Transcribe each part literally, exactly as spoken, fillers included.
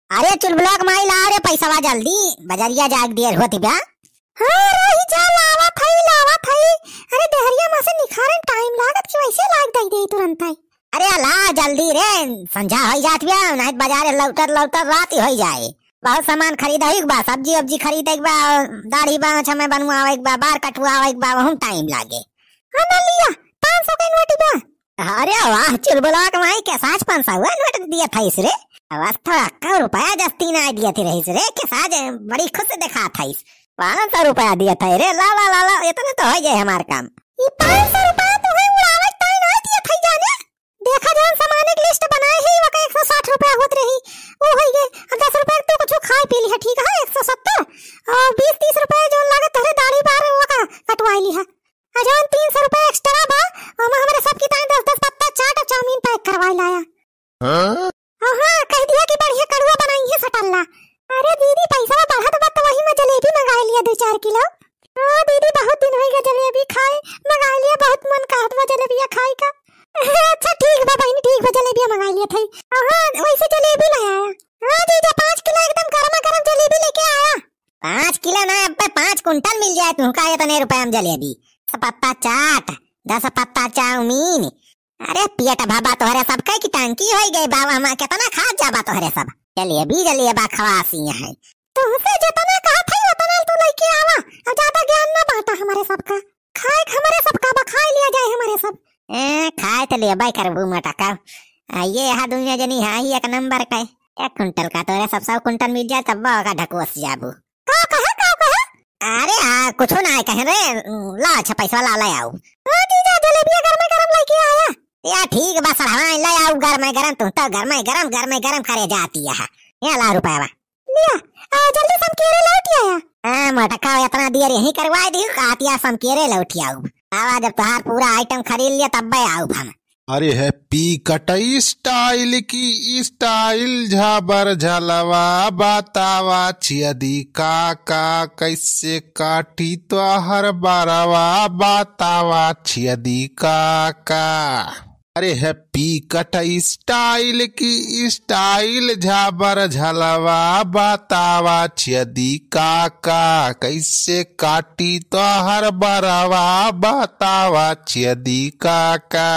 अरे चुलबुला क माई, लाव रे पैसवा जल्दी, बजरिया जाइक देर होत बा। हाँ, रही जा, लावत हई, लावत हई। अरे, देहरिया मा से निखारे मा टाइम लागत कि वैसे लाग दई दे तुरंत हई। अरे, ला जल्दी रे, संझा होई जात बा, नाहीं त बजारे लौटत लौटत रात ही होई जाए। बहुत सामान खरीदहिक बा, सब्जी उब्जी खरीदहिक बा, दाढ़ी बाँछ हमें बनवावहिक बा, बार कटवावहिक बा, वहू टाइम लागे। हाँ, ना लिया, पाँच सौ के नोट बा। अरे वाह, चुलबुला क माई, के साँच पाँच सौ नोट दिया थाइस रे। अब आज थोड़ा का रुपया जस्ती ना दिया थी रहीस रे, के साँच बड़ी खुश देखा थाइस। पाँच सौ रुपया दिया था रे, ला, ला, ला, ला, इतने तो हो जाए हमार काम। ई पाँच सौ रुपया तो है उड़ावत ताई ना दिया था जाने। देखा जौन सामान क लिस्ट बनाए है, वका एक सौ साठ रुपया होत रही, वो होई गए। और दस रुपया तू कुछ खाए पी लिहा, ठीक है, एक सौ सत्तर। और बीस तीस रुपया जौन लागत तोहरे दाढ़ी बार वका कटवाई लिहा। और जौन तीन सौ रुपया एक्स्ट्रा बा, ओमा हमरे सब की ताई दस दस पत्ता चाट और चाउमीन पैक करवाई लाया। हाँ? और हाँ, कह दिया कि बढ़िया कड़ुआ बनाई है सटल्ला। अरे दीदी, पैसा बढ़त बा तो वही मा जलेबी मंगाई लिया दो चार किलो। हाँ दीदी, बहुत दिन होई गए जलेबी खाए, मंगाई लिया, बहुत मन कहत बा जलेबिया खाए का। अच्छा ठीक बा बहिनी, ठीक बा, जलेबिया मंगाई लिया था। और हाँ, वैसे जलेबी ले आया। हाँ जीजा, पाँच किलो एकदम गरमा गरम जलेबी लेके आया। पाँच किलो ना, अब्बे पाँच कुंटल मिल जाए तुमका इतने रुपया मा जलेबी। दस पत्ता चाट, दस पत्ता चाउमीन। अरे पेट भबा तोहरे सब के कि टंकी होई गई बाबा, हम कितना खात जाबा तोहरे सब। जलेबी जलेबा खवासी है। तुमसे जितना कहा था उतना तू लेके आवा, और ज्यादा ज्ञान ना बांटा हमारे सबका। खाए के हमारे सबका बा, खाए लिया जाए हमारे सब। ए, खाए तो लेबा करबू मटका। आ, ये यहाँ दुनिया जनी है ही एक नंबर का है। एक कुंटल का तोरे सब सौ कुंटल मिल जाए तब ओका ढकोस जाबू। का कहे, का कहे? अरे आ, कुछ ना है कहे रे, ला अच्छा पैसा ला ले आओ। हाँ जीजा, जलेबिया गरमे गरम लेके आया। या ठीक बा सर, हाँ ले आओ गरमे गरम, तू तो गरमे गरम, गरमे गरम करे जाती है। ये ला रुपया। लिया, आ, जल्दी समकेरे लौट आया। हाँ, मटका इतना देर यहीं करवाए दी, कातिया समकेरे लौट आऊ। आवा, जब तोहार पूरा आइटम खरीद लिया, तब बे आऊ हम। अरे है पी कटई स्टाइल की स्टाइल झाबर झलवा, बतावा छियदी काका, कैसे काटी तोहर बरवा, बतावा छियदी काका। अरे है पी कट स्टाइल की स्टाइल झाबर झलवा, बतावा छियदी काका, कैसे काटी तोहर बरवा, बतावा छियदी काका।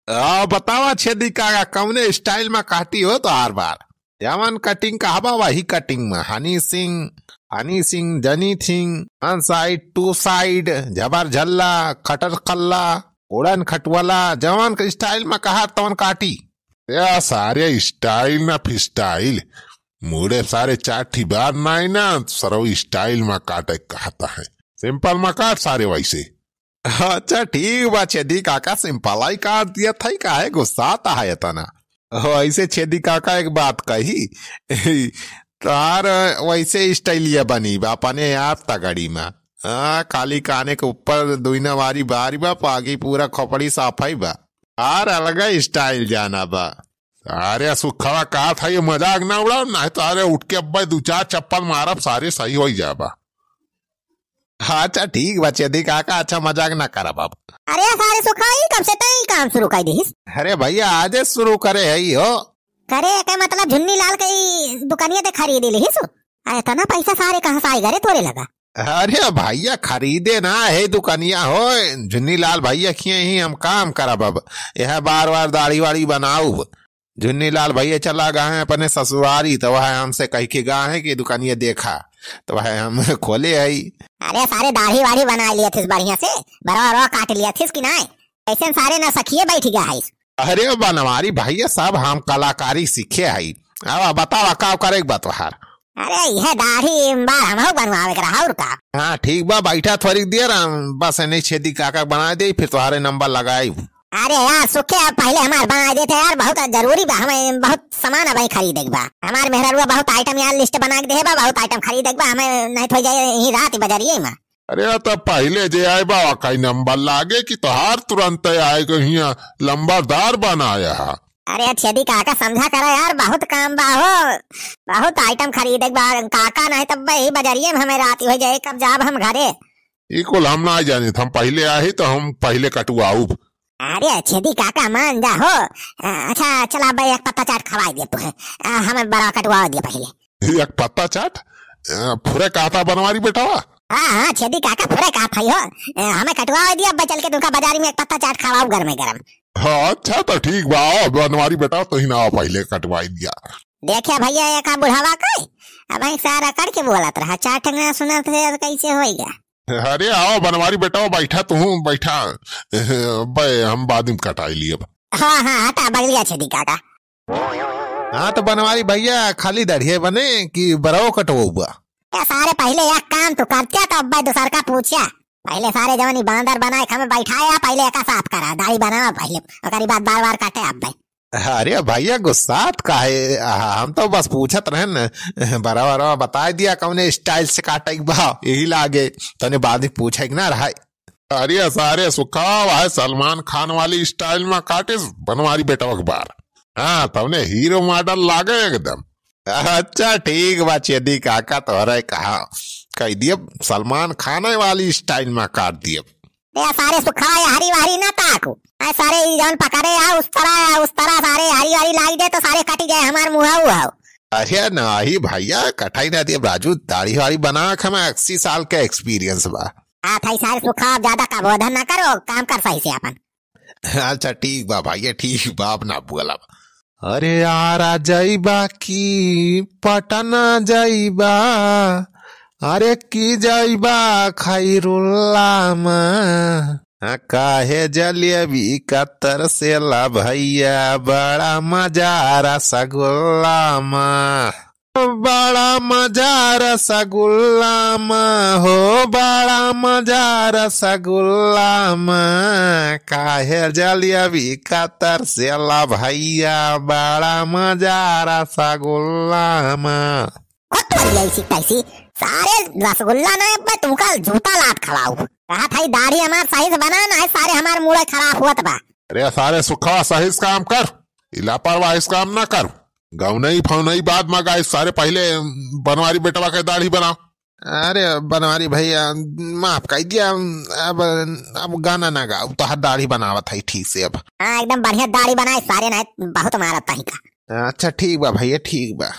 आ, बतावा छियदी काका, कौने स्टाइल मा काटी हो तोहार बार? जवन कटिंग कहबा वही कटिंग मा, हनी सिंह, हनी सिंह, जनी thing, one side, two side, झबर झल्ला, खटर खल्ला, उड़न खटवला, जवन के स्टाइल मा कहा तवन काटी। या सारे स्टाइल ना फिस्टाइल, मुड़े सारे चार ठी बार नाई ना, सरव स्टाइल मा काटे कहता है। सिंपल मा काट सारे वैसे। अच्छा ठीक बा छेदी काका, सिंपल ही काट दिया था, काहे गुस्साता है इतना? वैसे छेदी काका एक बात कही, तार वैसे स्टाइलिया बनी बा अपने आप तगड़ी मा। हाँ, खाली काने के ऊपर दुइना वारी बारी बा, बाकी पूरा खोपड़ी साफ ही बा। तार अलग स्टाइल जाना बा। अरे सुखवा का था, ये मजाक ना उड़ाओ, ना तो अरे उठ के अब्बा दू चार चप्पल मारब, सारे सही हो जाबा। अच्छा ठीक बा छेदी काका, अच्छा मजाक ना करब अब। अरे सारे सुखा, ई कब से तई काम शुरू कर दिहिस? अरे भैया, आजे शुरू करे है हो। करे के मतलब झुन्नी लाल के ई दुकानिया ते खरीद लिहिस? अरे इतना पैसा सारे कहाँ से आई गरे तोरे लगा? अरे भैया, खरीदे ना है दुकानिया हो, झुन्नी लाल भैया किए ही हम काम करब अब। यह बार बार दाढ़ी वाड़ी बनाऊ। झुन्नी लाल भैया चला गए हैं अपने ससुरारी, तो वह हमसे कह के गए हैं कि दुकानिया देखा, तो वह हम खोले आई। अरे सारे दाढ़ी वाढ़ी बना लिया थिस बढ़िया से, बरवा वरवा काट लिया थिस कि नाय? ऐसे सारे ना सखिए बैठ गया है। अरे बनवारी भैया, सब हम कलाकारी सीखे हई। अब बतावा का करे के बा तोहार? अरे यह दाढ़ी बार हमहू बनवावे के रहा और का। हाँ ठीक बा, बैठा थोड़ी देर, हम बस नहीं छेदी काका बना दे, फिर तोहारे नंबर लगाई। अरे यार सुखे, अब पहले हमार बना देते यार, बहुत जरूरी बा, हमें बहुत सामान अब खरीदे के बा। हमार मेहररुआ बहुत आइटम यार लिस्ट बना के दे बा, बहुत आइटम खरीदे के बा, हमें नहीं थो जाए यही रात ही बजरिए में। अरे तो पहले जे आए बा, ओका ही नंबर लागे कि तोहार तुरंत आए के हियां लंबरदार बनाया है। अरे छेदी काका समझा करा यार, बहुत काम बा हो, बहुत आइटम खरीदे के बा काका, नहीं तब यही बजरिए में हमें रात ही हो जाए, कब जाब हम घरे। ई कुल हम ना जानित, हम पहले आही तो हम पहले कटवाउब। अरे छेदी काका, मान जा हो। अ, अच्छा, चला अब्बे, एक पत्ता चाट खवाई दिया तू है। अ, हमें बरवा कटवा दिया पहिले। एक पत्ता चाट? अ, फुरे कहता बनवारी बेटवा? हाँ, हाँ, छेदी काका, फुरे कहत हई हो। अ, हमें कटवा दिया अब्बे, चल के तुमका बाजारी में एक पत्ता चाट खवाऊ गरमे गरम। हाँ, अच्छा तो ठीक बा, बनवारी बेटवा, तोही ना पहिले कटवाई दिया। देखे भैया, एक आ बुढ़ावा के, अबहीं सारा करके बोलत रहा, चाट ना सुनत है, कैसे होइगा? अरे आओ बनवारी बेटवा, बैठा तू, बैठा। बे, हम बाद में कटाई लियब। हाँ, हाँ, हटा, बगलिया छेदी काका। हाँ, तो बनवारी भैया, खाली दाढ़िए बने कि बरवो कटवउबा? ए, सारे पहिले एक काम तू करत्या, तो अब्बे दूसर का पूछ्या। पहिले सारे जवन ई बांदर बनाए के हमें बैठाया, पहिले एका साफ करा, दाढ़ी बनावा पहिले, ओकरी बाद बार बार काटे अब्बे। अरे भैया, गुस्सात काहे? आ, हम तो बस पूछत रहेन, बरवा बरवा बताई दिया कौने style से काटे के बा, यही लागे, तने बाद में पूछे के ना रहा। अरे सारे सुखा, वह सलमान खान वाली style में काटिस बनवारी बेटवा के बार। हाँ, तौने hero model लागे एकदम। अच्छा ठीक बा छेदी काका, तोहरे कहा कह दियब, सलमान खान वाली style में काट दियब। ए सारे सुखा, ये हरी वारी ना ताकू। आ सारे ई जौन पकड़े आ, उस तरह, उस तरह सारे हरी वारी लाई दे तो सारे कटी जाए हमार मुँह उहाव। अरे नाही भैया, कटाई ना दियब राजू, दाढ़ी वाढ़ी बना के हमें अस्सी साल के experience बा। आ थाई सारे सुखा, अब ज्यादा का बोधन ना करो, काम कर सही से अपन। अच्छा ठीक बा भैया, ठीक बा, अब ना बोलब। अरे आरा जइबा की पटना जइबा, अरे की जइबा खैरुल्ला मा। आ काहे जलेबी का तरसेला भैया, बड़ा मजा रसगुल्ला मा। बड़ा मजा रसगुल्ला मा हो, बड़ा मजा रसगुल्ला मा। काहे जलेबी का तरसेला भैया, बड़ा मजा रसगुल्ला मा। खुद तो यही सीखता इसी, सारे रसगुल्ला ना, मैं तुमका जूता लात खवाऊ। कहा था, दाढ़ी हमार सही से बना ना है, सारे हमार मूड़े खराब हुआ बा। अरे सारे सुखा, सही से काम कर, ई लापरवाही से काम ना कर। गौनई फौनई बाद में गाइस, सारे पहिले बनवारी बेटवा के दाढ़ी बनाओ। अरे बनवारी भैया, माफ कर दिया, अब, अब गाना ना गाओ, तोहार दाढ़ी बनावत है ठीक से अब। हाँ, एकदम बढ़िया दाढ़ी बनाए सारे, ना बहुत मारत है का। अच्छा ठीक बा भैया, ठीक बा।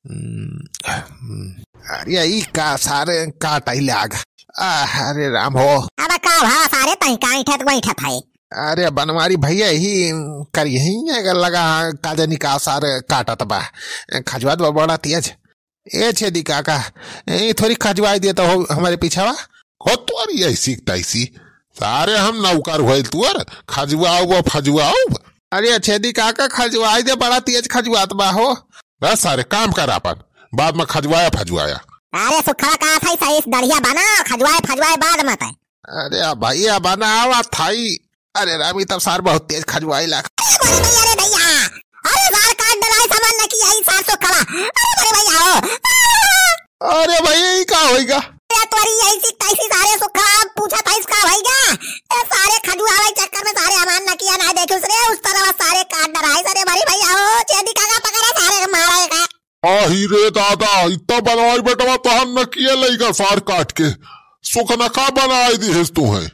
हम्म, हम्म। अरे ई का सारे काट आई लाग। आ, अरे राम हो। अब का भा सारे तही का ऐंठत बैठत है। अरे बनवारी भैया ही कर यही है, अगर लगा का जानी का सारे काटत बा। खजुआत बा बड़ा तेज। ए छेदी काका, ए थोड़ी खजुआई दे तो हो हमारे पीछावा। हो तोरी ऐसी तैसी। सारे हम नौकर होइल तुअर, खजुआउब, फजुआउब। अरे छेदी काका, खजुआई दे, बड़ा तेज खजुआत बा हो। बस सारे काम कर आपन, बाद में खजुआया फजुआया। अरे सुखवा का था, सही से दढ़िया बना, खजुआए फजुआए बाद में तय। अरे भैया बनावा थाई। अरे रामी, तब सार बहुत तेज खजुआई लाग। अरे बोली भैया, अरे भैया, अरे सार काट डराए सामान न किया, ई सार सुखवा। अरे बोली भैया हो। अरे भैया, ई का होइगा? ए तोरी ऐसी तैसी सारे सुखा, पूछा था इसका भैया। ए सारे खजुआवे चक्कर में सारे हमार नकिया ना देखिस रे, उस तरह सारे काट डराइस। अरे बड़ी भैया हो, छेदी काका पकड़ा सारे के मारेगा। आही रे दादा, इतना बनवारी बेटवा तोहार नकिया लइगा सार काट के। सुख नका बनाए दिहेस तू है।